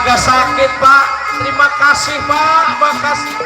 agak sakit Pak. Terima kasih Pak, makasih.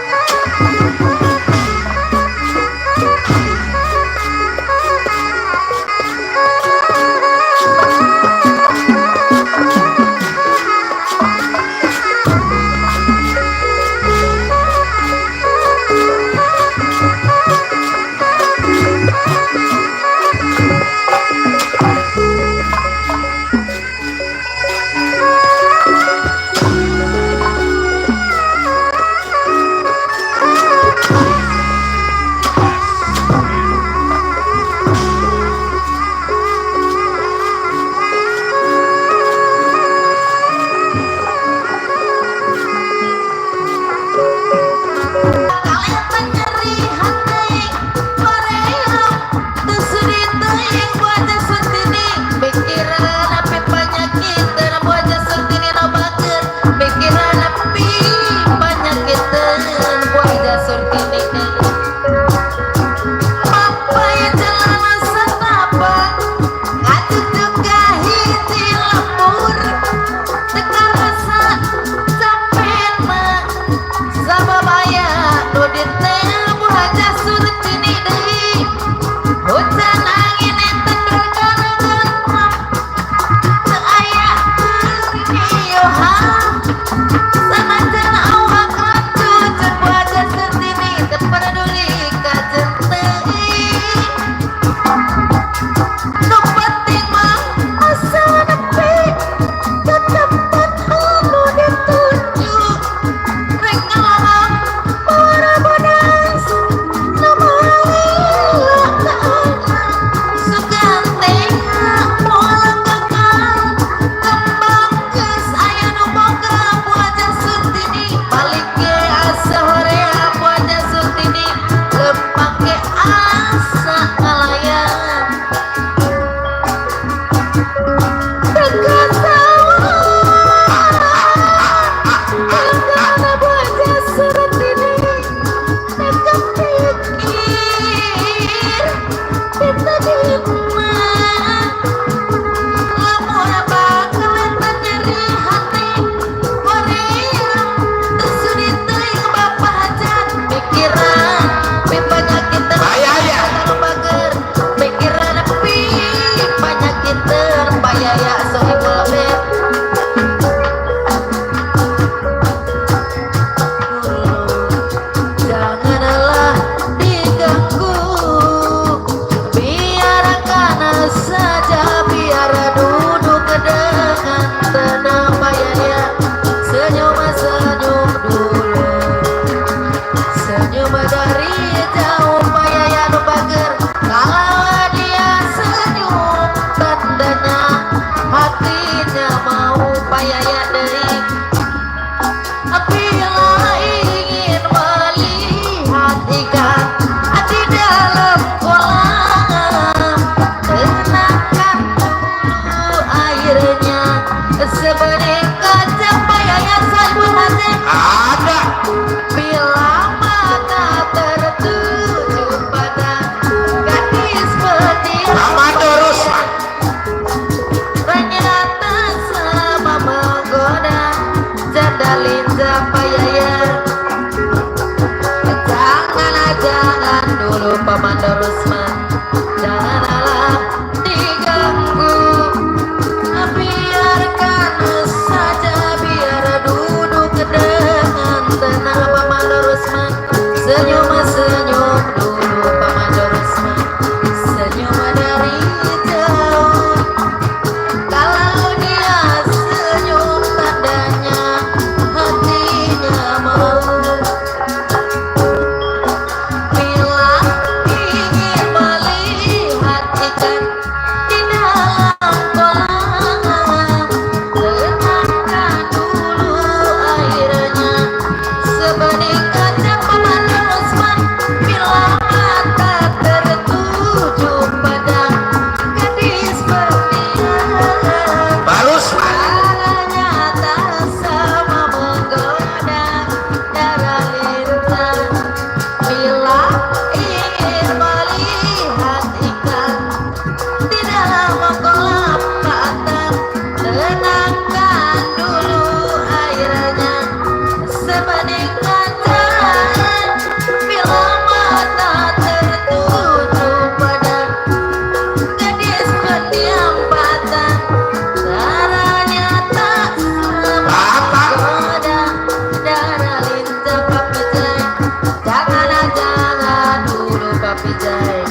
Papi Jai,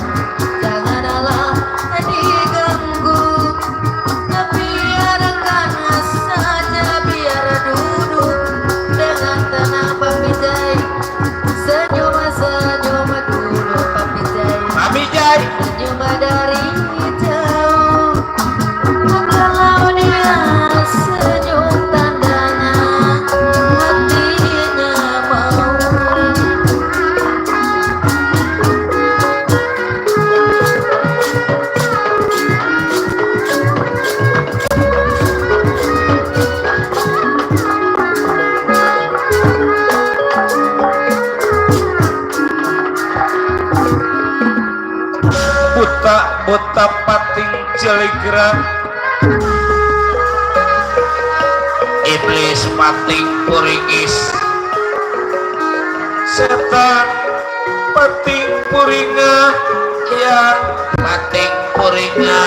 janganlah diganggu, biarkan saja, biar duduk dengan tenang Papi Jai. Senyum dulu Papi Jai, Papi Jai senyum dari jauh. Kalau dia senyum tandanya hatinya mau. buta pating celigra, iblis pating puringis, setan pating puringa, ya pating puringa.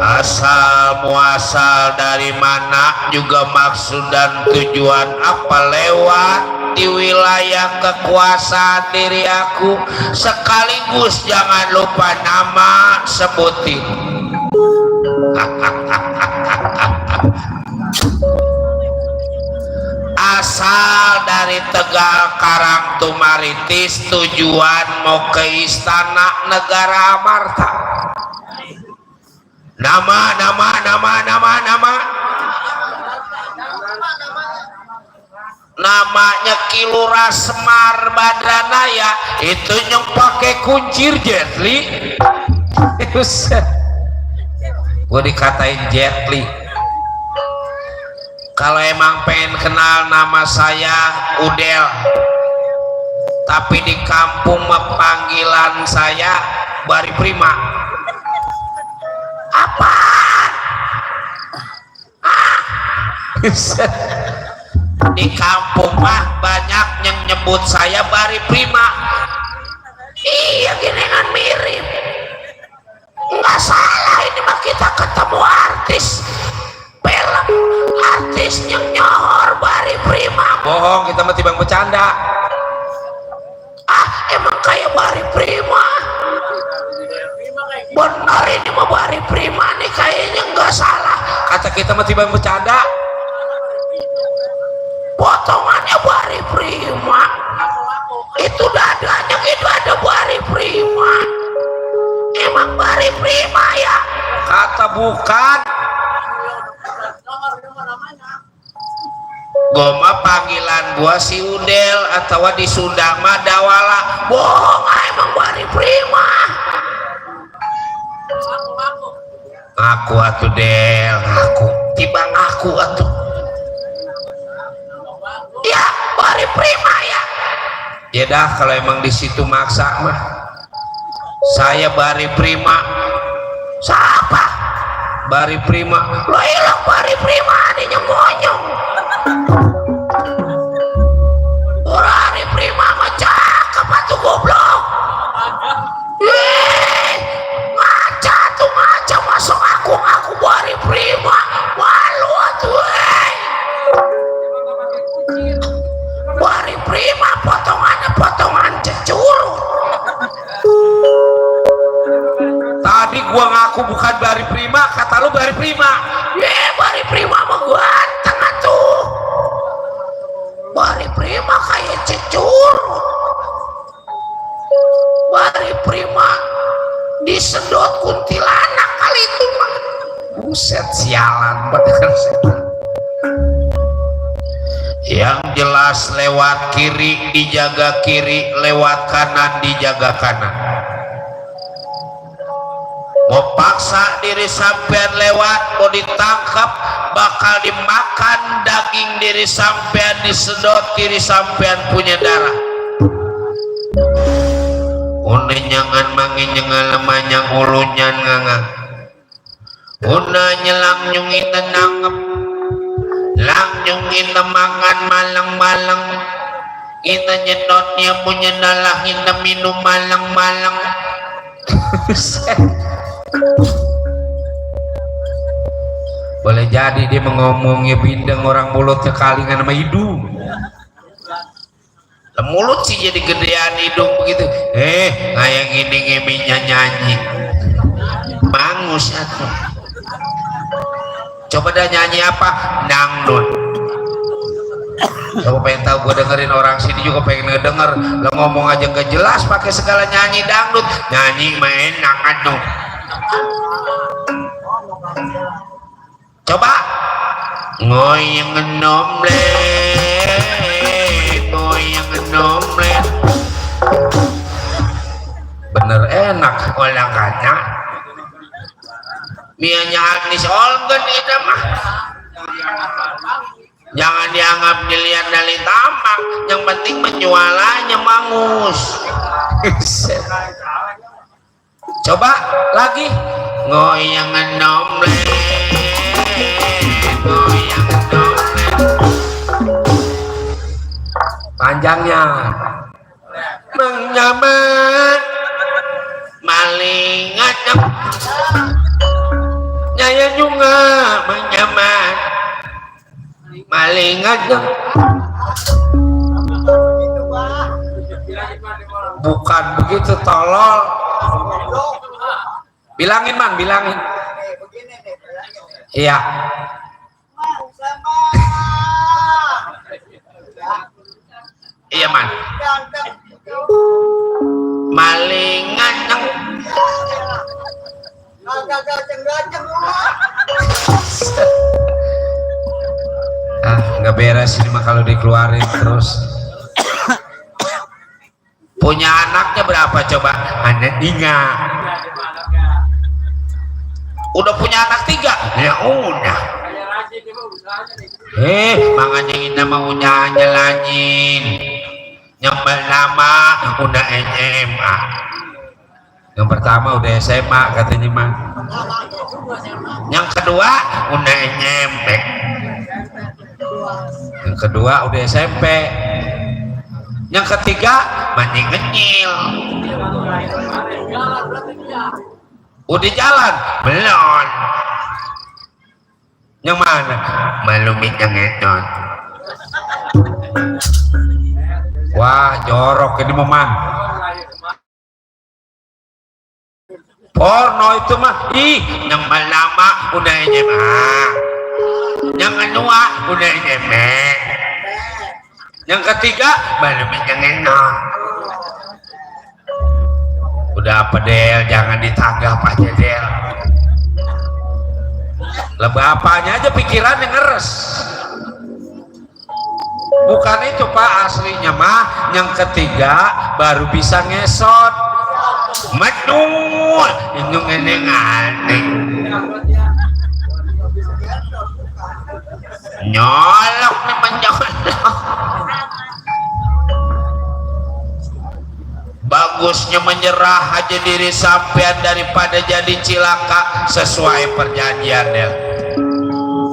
Asal muasal dari mana juga maksud dan tujuan apa lewat di wilayah kekuasaan diri aku, sekaligus jangan lupa nama sebutin. Asal dari Tegal Karang Tumaritis, tujuan mau ke istana negara Amarta. Nama namanya Kilura Semar Badranaya, itu yang pakai kuncir Jet Li. Gue dikatain Jet Li. Kalau emang pengen kenal nama saya Udel, tapi di kampung panggilan saya Bari Prima. Apa? Di kampung mah banyak yang nyebut saya Bari Prima. Iya, gini kan mirip. Nggak salah, ini mah kita ketemu artis film, artis yang nyohor Bari Prima. Bohong, kita mah tibang bercanda. Emang kayak Bari Prima. Benar, ini mah Bari Prima nih, kayaknya nggak salah. Kata kita mah tibang bercanda. Potongannya Bari Prima, itu dadanya itu ada Bari Prima. Emang Bari Prima ya? Kata bukan. Goma panggilan gua si Udel, atau di Sunda mah Dawala. Bohong, emang Bari Prima. Aku atuh Del, aku tibang aku atuh. Ya, Bari Prima ya. Ya dah, kalau emang di situ maksa mah. Saya Bari Prima. Siapa? Bari Prima. Lo hilang Bari Prima adanya monyong. Bari Prima mah cakep atuh goblok. Ngaca tuh ngaca, masuk aku Bari Prima. Malu atuh. Bari Prima potongannya potongan cecurut. Tadi gua ngaku bukan Bari Prima, kata lu Bari Prima. Bari Prima mah ganteng atuh. Bari Prima kayak cecurut. Bari Prima disedot kuntilanak kali itu mah. Buset, sialan bener. Yang jelas lewat kiri dijaga kiri, lewat kanan dijaga kanan. Mau paksa diri sampean lewat, mau ditangkap, bakal dimakan daging diri sampean, disedot kiri sampean punya darah. Une nyangan mangi nyengal manyang ulunya ngangang. Una nyelang nyungin nangep, lang nyungin mangan malang-malang. Ina nyedotnya punya nalah, ina minum malang-malang. Boleh jadi dia mengomongnya bindeng orang mulutnya kalingan sama hidung. Mulut sih jadi gedean hidung begitu. Kayak gini ngeminya nyanyi. Mangus atuh. Coba dah nyanyi apa? Dangdut. Coba pengen tahu gue dengerin orang sini juga pengen ngedenger. Lo ngomong aja gak jelas pakai segala nyanyi dangdut. Nyanyi main enak atuh. Coba ngoyang ngenomlet, ngoyang ngenomlet. Bener enak olahraga. Mianya Agnes Olgen itu mah. Jangan dianggap dilihat dari tampang, yang penting menjualannya mangus. Coba lagi ngoyang ngenomlet. Panjangnya menyaman malingat nyaya juga menyaman malingat bukan begitu tolol. Bilangin man, bilangin. Iya. Iya man. Malingan yang nggak beres ini mah kalau dikeluarin terus. Punya anaknya berapa coba? Anak 3. Udah punya anak 3? Ya udah. Makanya ini maunya nyelajin. Yang pertama udah SMA. Yang pertama udah SMA katanya mah. Yang kedua udah SMP. Yang kedua udah SMP. Yang ketiga mandi kenyil. Udah jalan belum. Yang mana? Malumit yang eton. Wah jorok ini memang. Porno itu mah yang lama udah SMA. Yang kedua udah SMP. Yang ketiga malumit yang eton. Udah apa Del, jangan ditanggap aja Del. Lebih apanya aja pikirannya ngeres. Bukan itu Pak, aslinya mah yang ketiga baru bisa ngesot. Medul itu ngeneng-ngeneng nyolok nih menjolok. Bagusnya menyerah aja diri sampean daripada jadi cilaka. Sesuai perjanjian Del.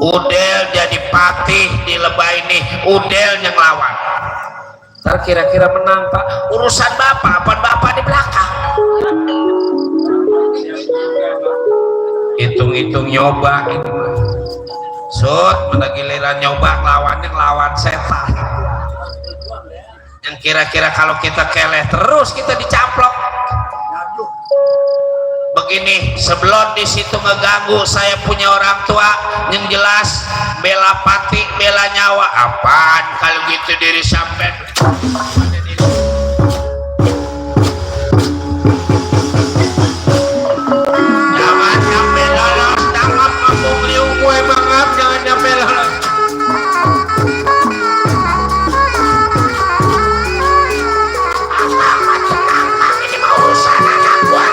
Udel jadi patih di lebah ini, Udel yang lawan. Ntar kira-kira menang Pak, urusan bapak, apa bapak di belakang. Hitung-hitung nyoba gitu. Mana giliran nyoba lawannya ngelawan setan. Yang kira-kira kalau kita keleh terus kita dicaplok. Begini, sebelum di situ ngeganggu, saya punya orang tua yang jelas bela pati, bela nyawa. Apaan kalau gitu diri sampai jangan sampai lolos tangkap kampung liung gue mangap, jangan sampai lolos. Ini mau urusan anak gua.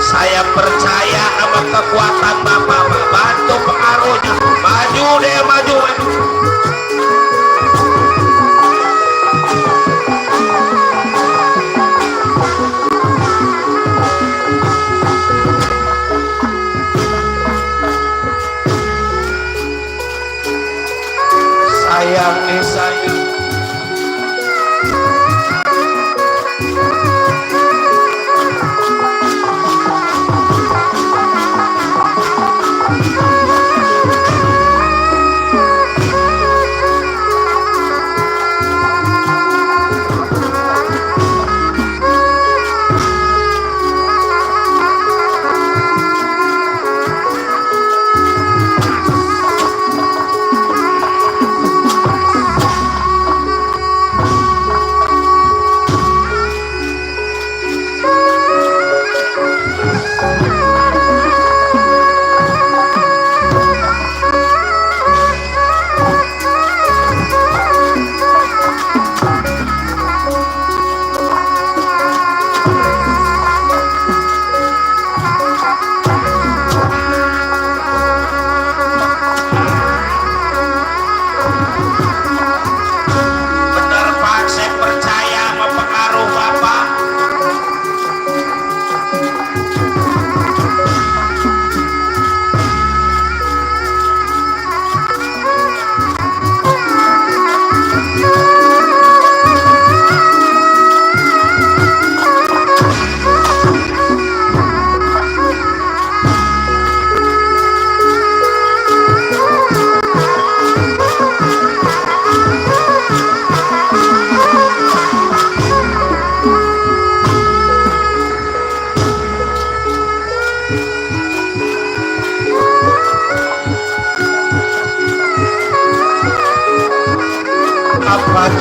Saya percaya sama kekuatan Bapak, bantu pengaruhnya. Maju deh, maju, maju.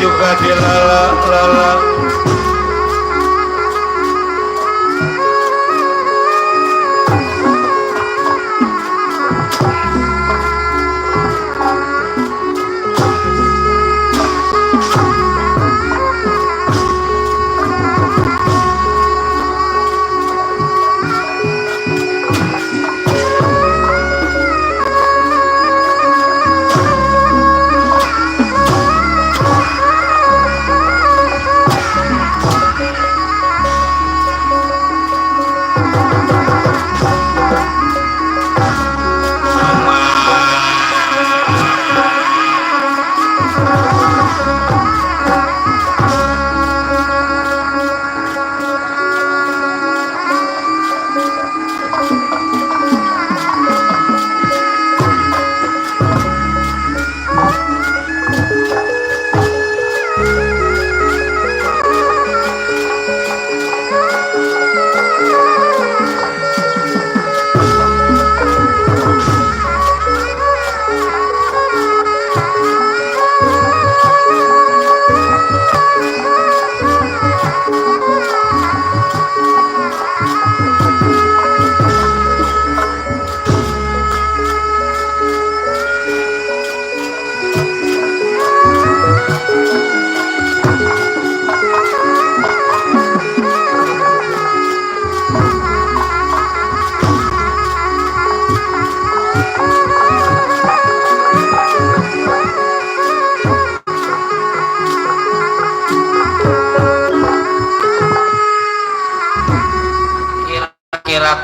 juga dilala-lala.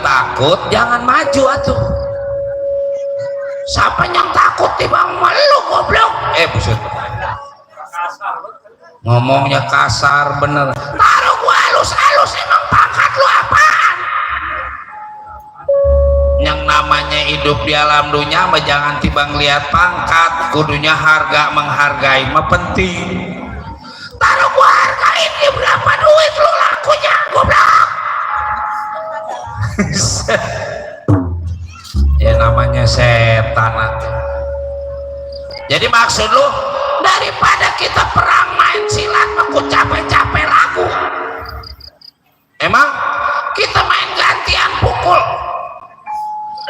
Takut jangan maju atuh. Siapa yang takut timbang lu goblok? Buset. Ngomongnya kasar bener. Taruh gua halus-halus, emang pangkat lu apaan? Yang namanya hidup di alam dunia mah jangan timbang lihat pangkat, kudunya harga menghargai mah penting. Taruh gua hargain dia berapa duit lu lakunya goblok. Ya namanya setan atuh. Jadi maksud lu daripada kita perang main silat aku capek-capek lagu, emang kita main gantian pukul,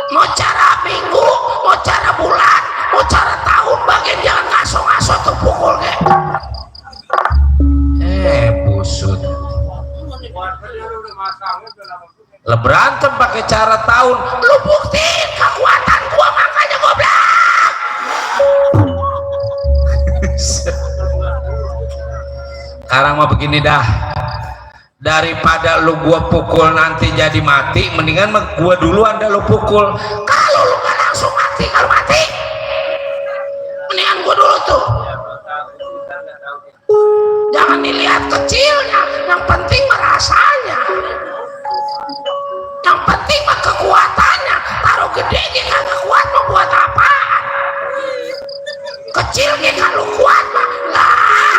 mau cara minggu, mau cara bulan, mau cara tahun, bagian jangan ngaso-ngaso tuh pukul kayak busut. Berantem pakai cara tahun, lu buktiin kekuatan gua makanya goblok. Sekarang mah begini dah, daripada lu gua pukul nanti jadi mati, mendingan mah gua duluan dah lu pukul. Kalau lu gak langsung mati, kalau mati mendingan gua dulu tuh. Jangan dilihat kecilnya, yang penting merasanya. Yang penting mah kekuatannya. Taruh gedenya kagak kuat mah buat apaan? Kecilnya kalau kuat mah lah.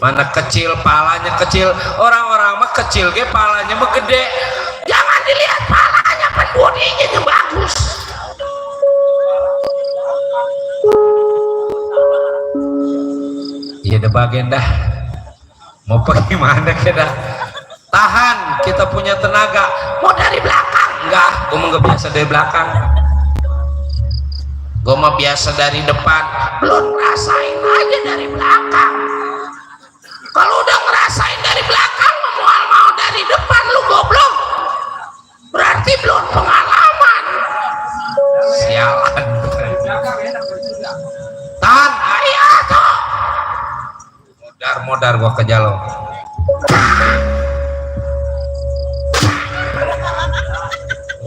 Mana kecil palanya kecil, orang-orang mah kecil ge palanya mah gede. Jangan dilihat palanya, kan bodinya yang bagus. Iya ada bagian dah. Mau pergi mana kita? Tahan, kita punya tenaga. Mau dari belakang? Enggak, gue mah gak biasa dari belakang. Gue mah biasa dari depan. Belum ngerasain aja dari belakang. Kalau udah ngerasain dari belakang, mau dari depan lu goblok. Berarti belum pengalaman. Sialan. Tahan, ayo tuh. Modar gua ke jalur.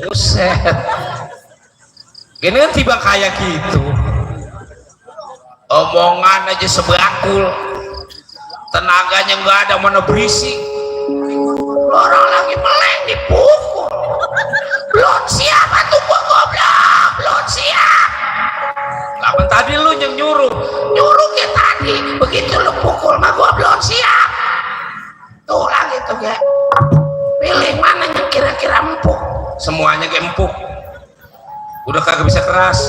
Buset. Gini kan tiba kayak gitu. Omongan aja sebakul. Tenaganya nggak ada, mana berisik. Orang lagi meleng dipukul. Belum siap tuh gua goblok. Belum siap. Kapan tadi lu yang nyuruh ke tadi, begitu lu pukul mah gua belum siap. Tuh lagi tuh kayak pilih mana yang kira-kira empuk. Semuanya kayak empuk, udah kagak bisa keras.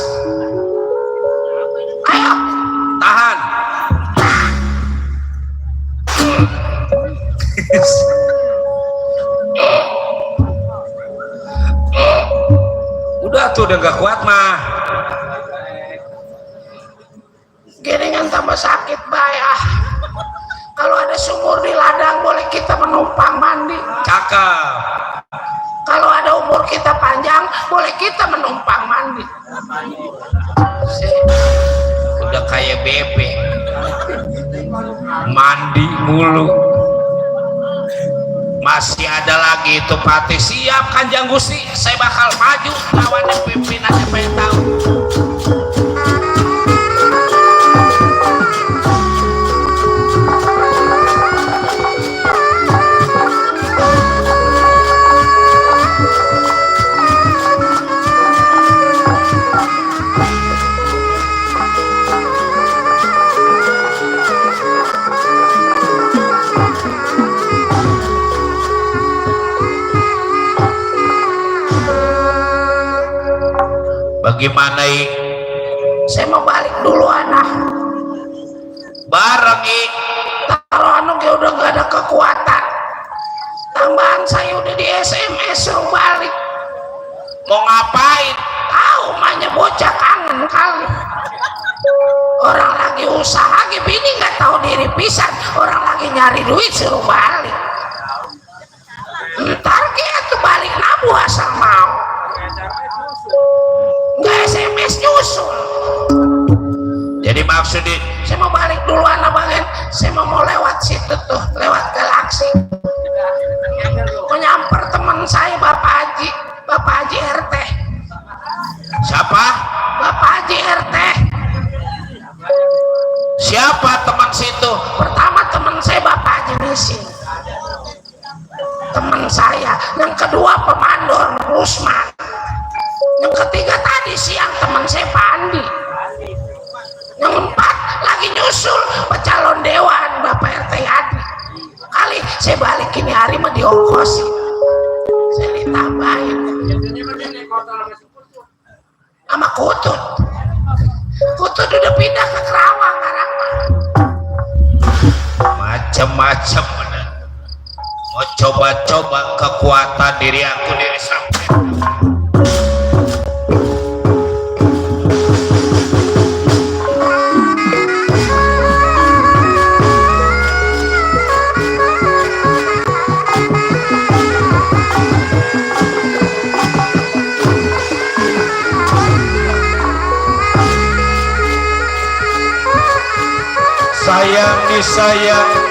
Udah tuh udah gak kuat mah. Giringan tambah sakit bayah. Kalau ada sumur di ladang boleh kita menumpang mandi. Cakep. Kalau ada umur kita panjang boleh kita menumpang mandi. Udah kayak bebek mandi mulu. Masih ada lagi itu Pati. Siap Kanjeng Gusti, saya bakal maju lawan pimpinan siapa yang tahu. Bagaimana Ik? Saya mau balik dulu anak. Bareng Ik. Taruh anu udah gak ada kekuatan. Tambahan saya udah di SMS suruh balik. Mau ngapain? Tahu mahnya bocah kangen kali. Orang lagi usaha gini gak tahu diri pisan. Orang lagi nyari duit suruh balik. Ntar gitu balik nabu asal mau. Nggak SMS nyusul. Jadi maksudnya saya mau balik dulu anak bagian. Saya mau lewat situ tuh, lewat Galaksi. Mau nyamper teman saya Bapak Haji RT. Siapa? Bapak Haji RT. Siapa teman situ? Pertama teman saya Bapak Haji Nisin, teman saya. Yang kedua Pemandor Rusman. Yang ketiga tadi siang teman saya Pandi. Yang empat lagi nyusul pecalon dewan Bapak RT Yadi. Kali saya balik ini hari mah diongkosin. Saya ditambahin sama Kutut. Kutut udah pindah ke Kerawang sekarang. Macam-macam bener. Mau coba-coba kekuatan diri aku diri sampai. Sayang disayang